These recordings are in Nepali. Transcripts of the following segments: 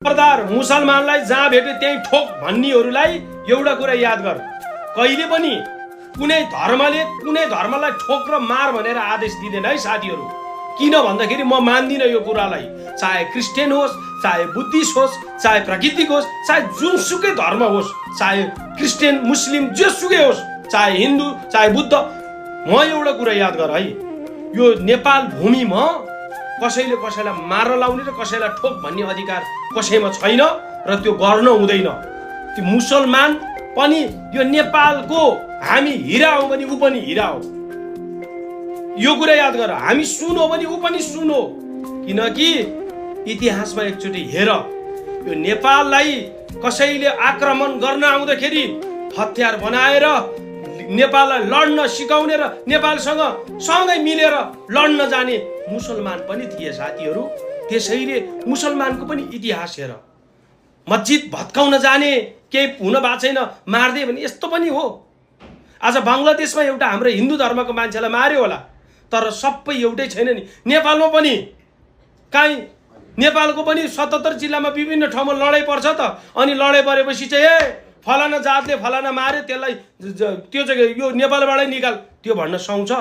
सरदार मुसलमानलाई जहाँ भेटे त्यही ठोक भन्नेहरूलाई एउटा कुरा याद गर, कहिले पनि कुनै धर्मले कुनै धर्मलाई ठोक र मार भनेर आदेश दिँदैन है साथीहरू। किन भन्दाखेरि म मान्दिनँ यो कुरालाई। चाहे क्रिस्चियन होस्, चाहे बुद्धिस्ट होस्, चाहे प्राकृतिक होस्, चाहे जुनसुकै धर्म होस्, चाहे क्रिस्चियन मुस्लिम जेसुकै होस्, चाहे हिन्दू चाहे बुद्ध, म एउटा कुरा याद गर है, यो नेपाल भूमिमा कसैले कसैलाई मार्न लाउने र कसैलाई ठोक भन्ने अधिकार कसैमा छैन र त्यो गर्न हुँदैन। त्यो मुसलमान पनि यो नेपालको हामी हिरा हो भने ऊ पनि हिरा हो, यो कुरा याद गर। हामी सुन हो भने ऊ पनि सुन हो। किनकि इतिहासमा एकचोटि हेर, यो नेपाललाई कसैले आक्रमण गर्न आउँदाखेरि हतियार बनाएर नेपाललाई लड्न सिकाउने र नेपालसँग सँगै मिलेर लड्न जाने मुसलमान पनि थिए साथीहरू। त्यसैले मुसलमानको पनि इतिहास हेर। मस्जिद भत्काउन जाने केही हुन भएको छैन, मार्दै भने यस्तो पनि हो। आज बङ्गलादेशमा एउटा हाम्रो हिन्दू धर्मको मान्छेलाई मार्यो होला, तर सबै एउटै छैन नि। नेपालमा पनि काहीँ नेपालको पनि 77 जिल्लामा विभिन्न ठाउँमा लडाइँ पर्छ त, अनि लडाइँ परेपछि चाहिँ फलाना जातले फलाना मार्यो, त्यसलाई त्यो चाहिँ यो नेपालबाटै निकाल, त्यो भन्न सुहाउँछ?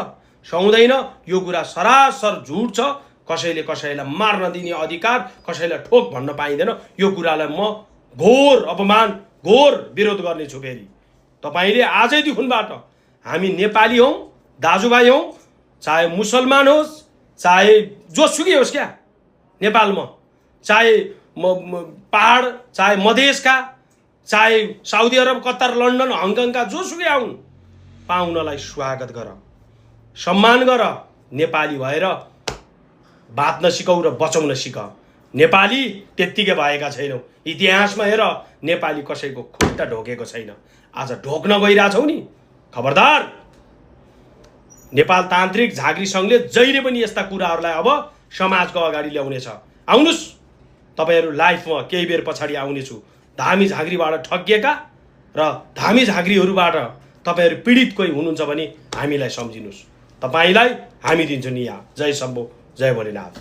सुहाउँदैन। यो कुरा सरासर झुट छ। कसैले कसैलाई मार्न दिने अधिकार, कसैलाई ठोक भन्न पाइँदैन। यो कुरालाई म घोर अपमान, घोर विरोध गर्नेछु। फेरि तपाईँले आजैदेखिबाट हामी नेपाली हौँ, दाजुभाइ हौँ, चाहे मुसलमान होस्, चाहे जोसुकै होस् क्या नेपालमा, चाहे पहाड, चाहे मधेसका, चाहे साउदी अरब, कतार, लन्डन, हङकङका जोसुकै आउन्, पाहुनालाई स्वागत गर, सम्मान गर। नेपाली भएर बाँच्न सिकाउ र बचाउन सिक। नेपाली त्यत्तिकै भएका छैनौँ। इतिहासमा हेर, नेपाली कसैको खुट्टा ढोकेको छैन। आज ढोक्न गइरहेछौ नि, खबरदार। नेपाल तान्त्रिक झाँक्री सङ्घले जहिले पनि यस्ता कुराहरूलाई अब समाजको अगाडि ल्याउनेछ। आउनुहोस्, तपाईँहरू लाइफमा केही बेर पछाडि आउनेछु। धामी झाँक्रीबाट ठगिएका र धामी झाँक्रीहरूबाट तपाईँहरू पीडित कोही हुनुहुन्छ भने हामीलाई सम्झिनुहोस्। तपाईँलाई हामी दिन्छौँ नि यहाँ। जय शम्भो, जय भोलेनाथ।